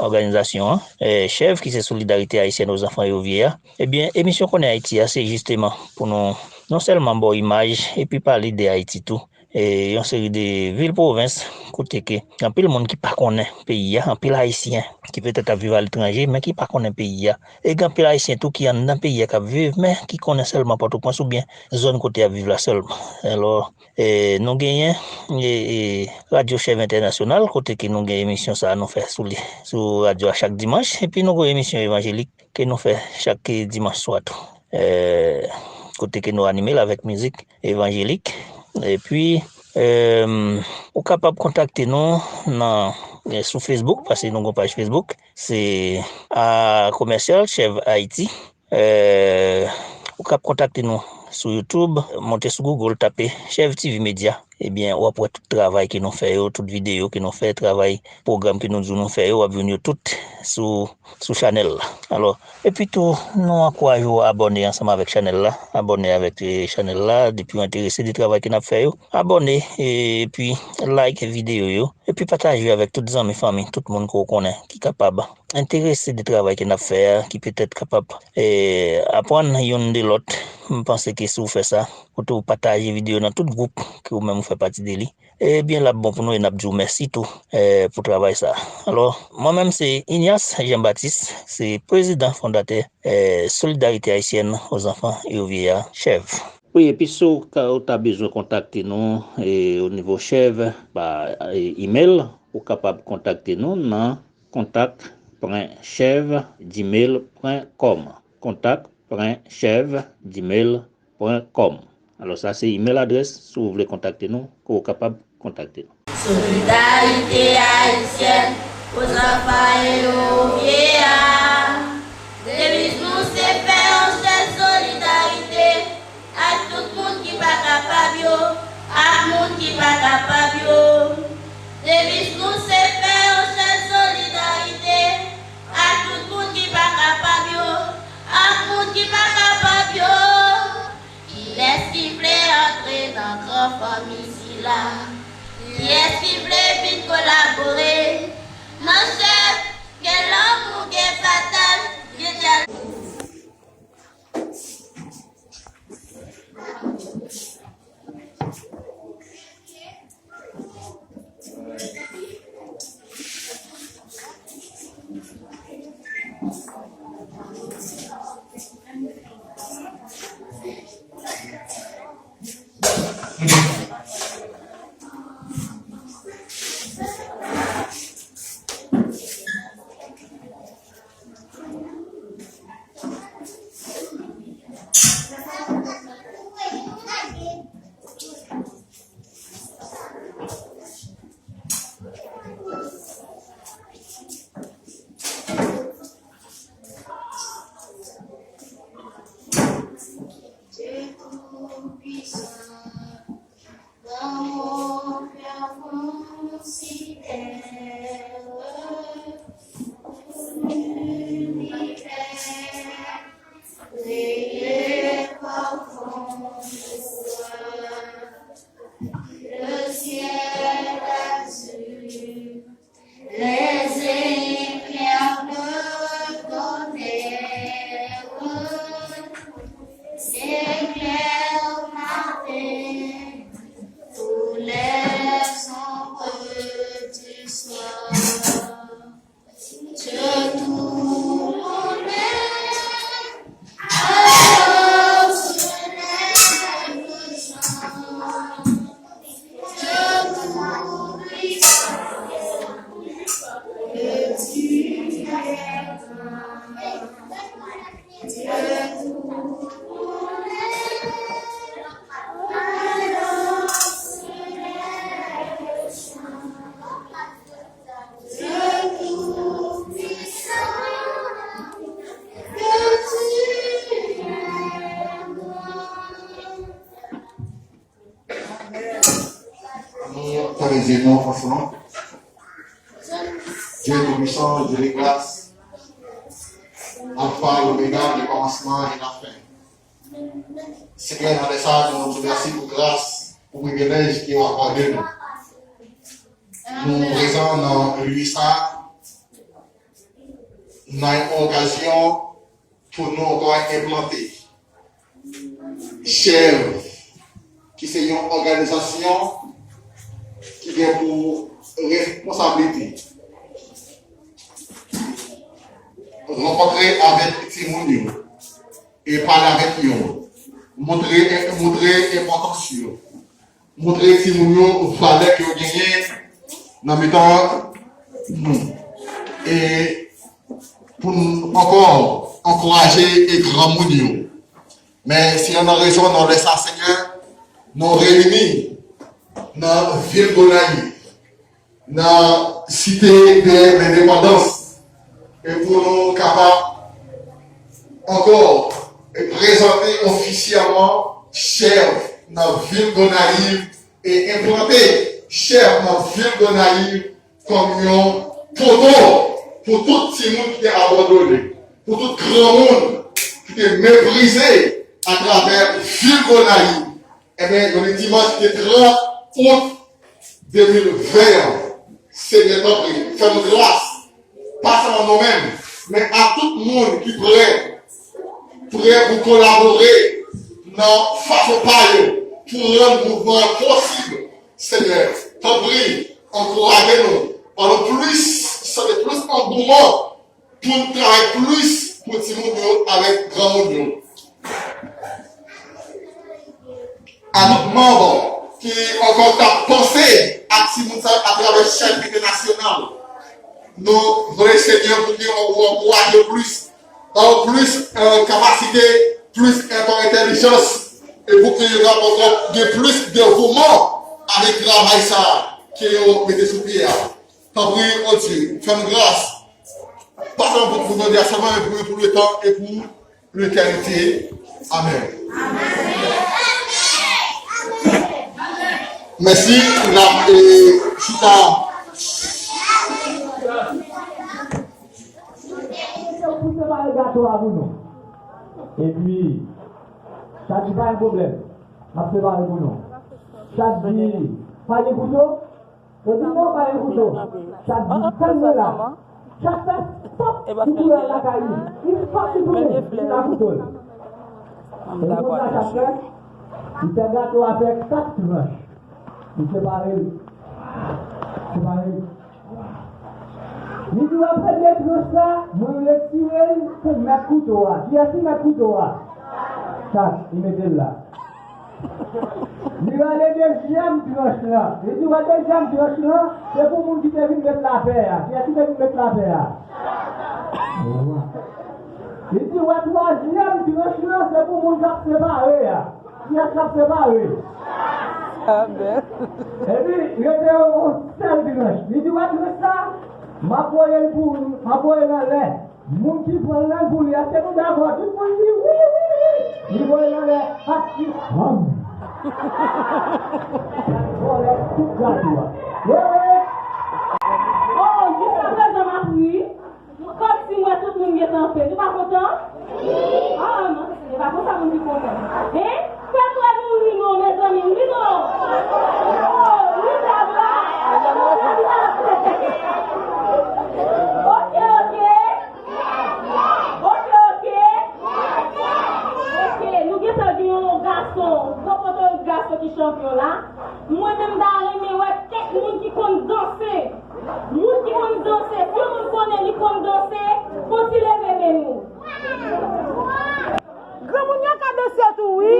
òganizasyon an, e, Chèv, ki se Solidarité Haïtienne aux Enfants et aux Vieillards, ebyen, emisyon Konnen Ayiti a, se jisteman pou nou non sèlman ba w imaj, epi pale de Ayiti tou, e, yon seri de vil pwovens, kote ke anpil moun ki pa konnen peyi a, anpil Ayisyen ki petèt ap viv aletranje, men ki pa konnen peyi a. E gen anpil Ayisyen tou ki anndan peyi a k ap viv, men ki konnen sèlman Pòtoprens oubyen zòn kote y ap viv la sèlman. Alò, e, nou genyen e, e, Radyo Chèv Entènasyonal, kote ke nou gen emisyon sa a nou fè sou li, sou radyo a chak dimanch, epi nou gen emisyon evanjelik ke nou fè chak e, dimanch swa tou. E, kote ke nou anime l avèk mizik evanjelik. Epi, e, ou kapab kontakte nou nan, e, sou Facebook, paske nou gen paj Facebook, se a komèsyal Chèv Ayiti. E, ou kab kontakte nou sou YouTube, monte sou Google, tape Chèv T V Media. Ebyen, w ap wè tout travay ke nou fè yo, tout videyo ke nou fè, travay, pwogram ke nou di w nou fè yo, w ap jwenn yo tout sou, sou chanèl la. Alò, epi tou, nou ankouraje w abòne ansanm avèk chanèl la. Abòne avèk e, chanèl la, depi w enterese de travay ke n ap fè yo. Abòne, e, epi like videyo yo. Epi pataje avèk tout zanmi, fanmi, tout moun ke w konnen ki kapab enterese de travay ke n ap fè a, ki petèt kapab e, aprann youn de lòt. M panse ke si w fè sa, kote w pataje videyo nan tout gwoup ke ou menm ou fè pati de li, ebyen, l ap bon pou nou e n ap di w mèsi tou e, pou travay sa a. Alò, mwen menm se Ignace Jean Baptiste, se prezidan fondatè e, Solidarité Haïtienne aux Enfants et aux Vieillards, Chèv. Wi, epi si w ka, ou ta bezwen kontakte nou e, o nivo Chèv pa e, imèl, ou kapab kontakte nou nan kontak pwen chèv gmail pwen kòm. Kontak pwen chèv gmail pwen kòm. Alò, sa se imèl adrès, si w vle kontakte nou, ke w kapab kontakte nou. Solidarité haïtienne aux enfants et aux vieillards. Deviz nou se fè yon chèn solidarite ak tout moun ki pa kapab yo, ak moun ki pa kapab yo. Deviz nou se fè yon chèn solidarite ak tout moun ki pa kapab yo, ak moun ki pa kapab yo. Kilès ki vle antre nan gran fòs? Mizila. Kiyès ki vle vin kolabore? Nan chèf, gen lanmou, gen pataj, gen dyalòg. Dieu Tout-Puissant, dans mon cœur considère l'univers, créé par ton pouvoir, le ciel azur, les éclairs de ton tonnerre, s'éclaire au matin, tous les ombres du soir. Dieu tout-puissant, alors je lève le chant. Nou fèmen zye nou ansanm. Dye Toupisan, Dye de gras, Alfa, Omega, le kòmansman e lafen. Senyè, nan lè sa a, nou di w mèsi pou gras, pou privilèj ke w akòde nou. Nou prezan nan lye sa a, nan yon okazyon pou nou ankò enplante chèv, ki se yon òganizasyon ki gen pou responsablite rankontre avèk timoun yo e pale avèk yo, montre, montre enpòtans yo, montre timoun yo valè ke yo genyen nan mitan nou. E pou n ankò ankouraje e granmoun yo. Men si ann rezon nan lè sa, Senyè, nou reyini nan vil Gonayiv, nan Cité de l'Indépendance, e pou nou kapab ankò prezante ofisyèlman chèf nan vil Gonayiv e enplante chèf nan vil Gonayiv kòm yon poto pou tout timoun ki te abandone, pou tout granmoun ki te meprize atravè vil Gonayiv. Ebyen, jodi dimanch ki te trant out de mil ven an, Senyè, tanpri, fè nou gras, pa sèlman nou menm, men a tout moun ki prè, prè pou kolabore nan fason pa yo, pou rann mouvman an posib. Senyè, tanpri, ankouraje nou, ban nou plis, sèvi plis angouman pou n travay plis pou timoun yo avèk granmoun yo. A tout manm ki ankò t ap panse a timoun sa yo atravè chèn entènasyonal, nou vle, Senyè, pou ke w ankouraje yo plis, ba yo plis, eh, kapasite, plis, eh, entèlijans, e pou ke yo kapab ankò gen plis devouman avèk travay sa a ke yo mete sou pye a. Tanpri, o Dye, fè nou gras. Pa sèlman pou, pou jodi a sèlman, men pou, pou letan e pou letènite. Amèn. Mèsi, n ap, eh, chita. Pou separe gato a pou nou. Epi, sa di pa gen pwoblèm. N ap separe pou nou. Chat di, "Pa gen kouto?" Yo di, "Non, pa gen kouto." Chat di, "Tann mwen la." Chat fè pòp sou koulè lakay li. Li pòp li tounen, li la kouto l. E konsa chat fè, li fè gato a fè kat tranch. Li separe l. Separe l. Li di, "Wè premye tranch la, mwen retire l pou mèt kouto a." Kiyès ki mèt kouto a? Chat, li mete l la. Li rale dezyèm tranch lan. Li di, "Wè dezyèm tranch lan, se pou moun ki te vin met lapè a." Kiyès ki te vin met lapè a? Li di, "Wè twazyèm tranch lan, se pou moun k ap separe a." Kiyès k ap separe? Amen. Epi, rete yon sèl tranch. Li di, "Wè tranch sa, m ap voye l pou, m ap voye l anlè." Moun ki pran l nan pou li, èske nou dakò? Tout moun di, "Wi, wi, wi." Li voye l anlè, ap ki fanm. Vòlè tout gato a. Wi, wi. Oh, jiskaprezan m ap ri. Kòmsi m wè tout moun gentan fè. Nou pa kontan? Wi. Ah, non, se pa konsa moun ki kontan. Hein? Fè m wè nou ri non, mezanmi, ri non. Oh, ri bla bla. Ri bla bla. Ok, ok. Ok, ok. Ok, nou gentan gen yon gason, gwo poto gason ki chanpyon la. Mwen menm m ta renmen wè kèk moun ki konn danse. Moun ki konn danse, si yon moun konnen li konn danse, fon ti leve men nou. Granmoun yo ka danse tou, wi.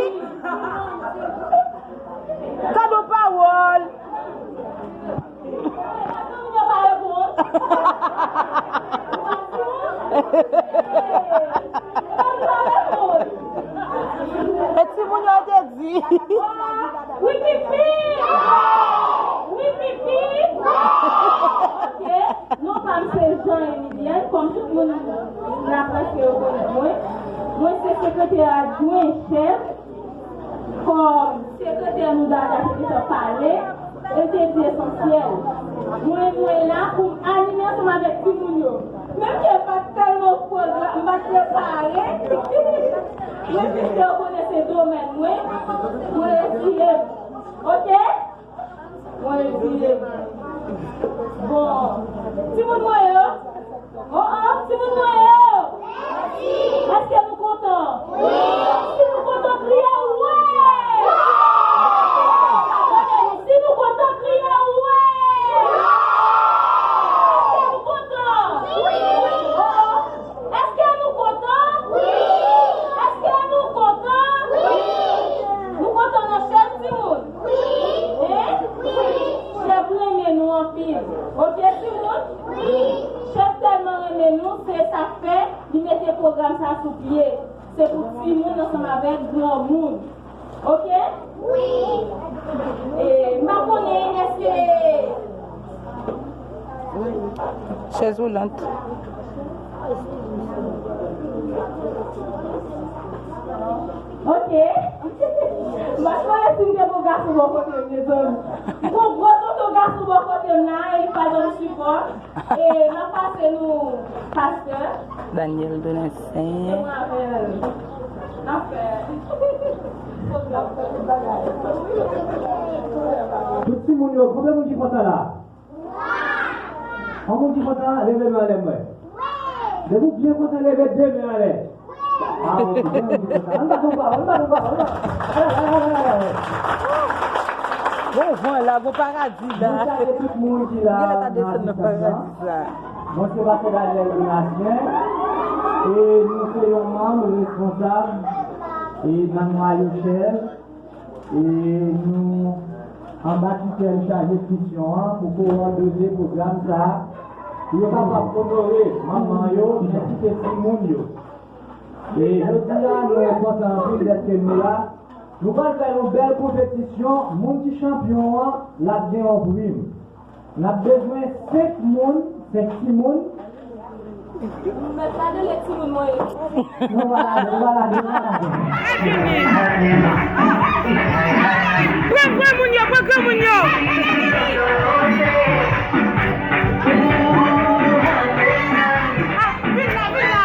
Gad yon pawòl. Granmoun yo pa reponn. Granmoun pa reponn. E timoun yo te di. Wi, pipi! Wi, pipi! Ok. Non pa m se Jean Emilienne, kòm tout moun la prèske rekonèt mwen. Mwen se sekretè adjwen chèf. Kòm sekretè nou Dada te gentan pale, e te di esansyèl. Mwen, mwen la pou m anime ansanm avèk timoun yo. Menm ke m pa t tèlman pwogra-, m pa t prepare, men piske yo konnen se domèn mwen, mwen reziye m. Ok? Mwen di, bon, timoun mwen yo, oh, oh, timoun mwen yo, èske nou kontan? Si nou kontan, kriye wè! Si nou kontan, kriye wè! Èske nou kontan? Oh, oh. Èske nou kontan? Wi! Èske nou kontan? Wi! Nou kontan nan chèf timoun? Wi! Hein? Wi! Chèf renmen nou anpil. Ok, timoun? Wi! Chèf tèlman renmen nou, se sa k fè li mete pwogram sa sou pye. Se pou timoun ansanm avèk granmoun. Ok? Wi. E, m pa konnen èske Chèz woulant. Ok. M pa konnen si m te gon gason bò kote m, mezanmi. M gon gwo tonton gason bò kote m la, e li pa ban m sipò. E n ap pase nou pastè Daniel Donatien. Ansanm avèk n ap fè. Tout timoun yo, konbyen moun ki kontan la? Yon moun ki kontan, leve men anlè m wè. Depi w byen kontan, leve de men anlè. Ah, ok, yon moun ki kontan. Ann bat yon bravo, ann bat yon bravo, ann bat. Alè, alè, alè, alè, alè. Gon van la, gon paradi la. Mwen salye tout moun ki la nan asistans lan. Mwen se pastè Daniel Donatien. E nou se yon manm responsab e nan nwayo chèf. E nou anba titèl chaje enskripsyon an pou kowòdone pwogram sa a, pou yo kapab onore manman yo, men kite timoun yo. E jodi a, nou kontan anpil dèske nou la. Nou pral fè yon bèl konpetisyon. Moun ki chanpyon an, l ap gen yon prim. N ap bezwen senk moun, senk timoun. Mèt la de lè timoun mwen ye. Nou va lage, nou va lage, nou va lage. Pran granmoun yo, pran granmoun yo. Ah, vin la, vin la.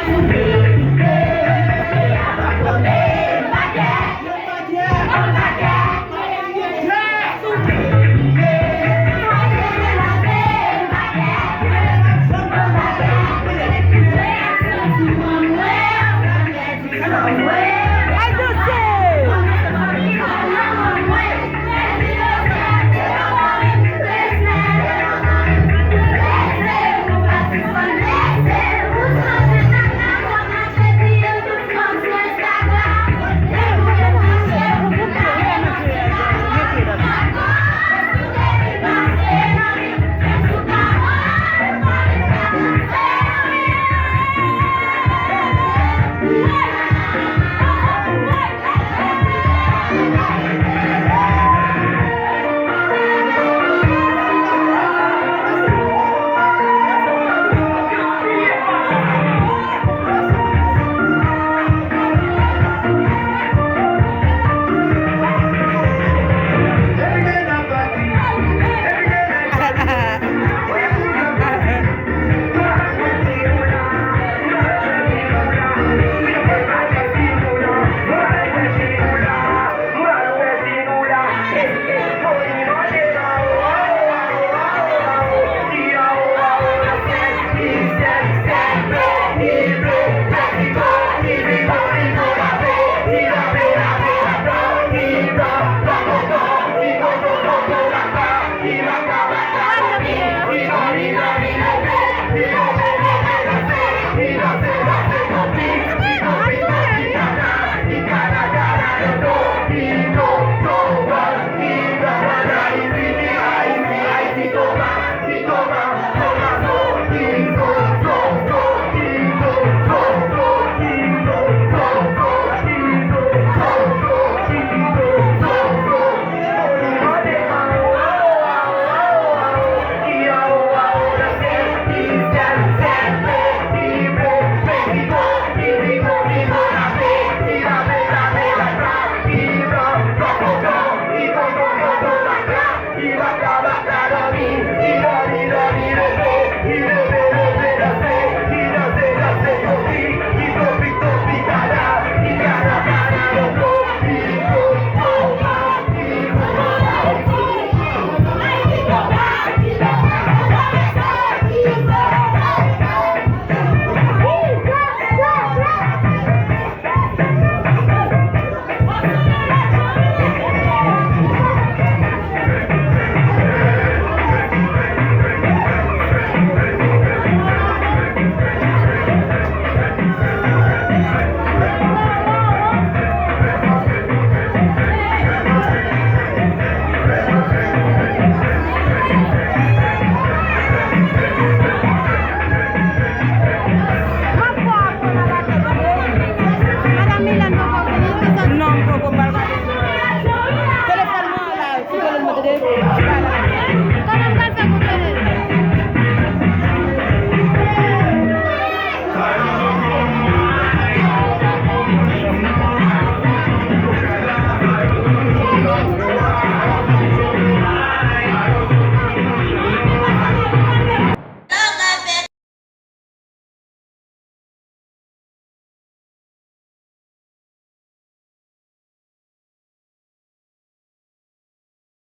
Pou peyi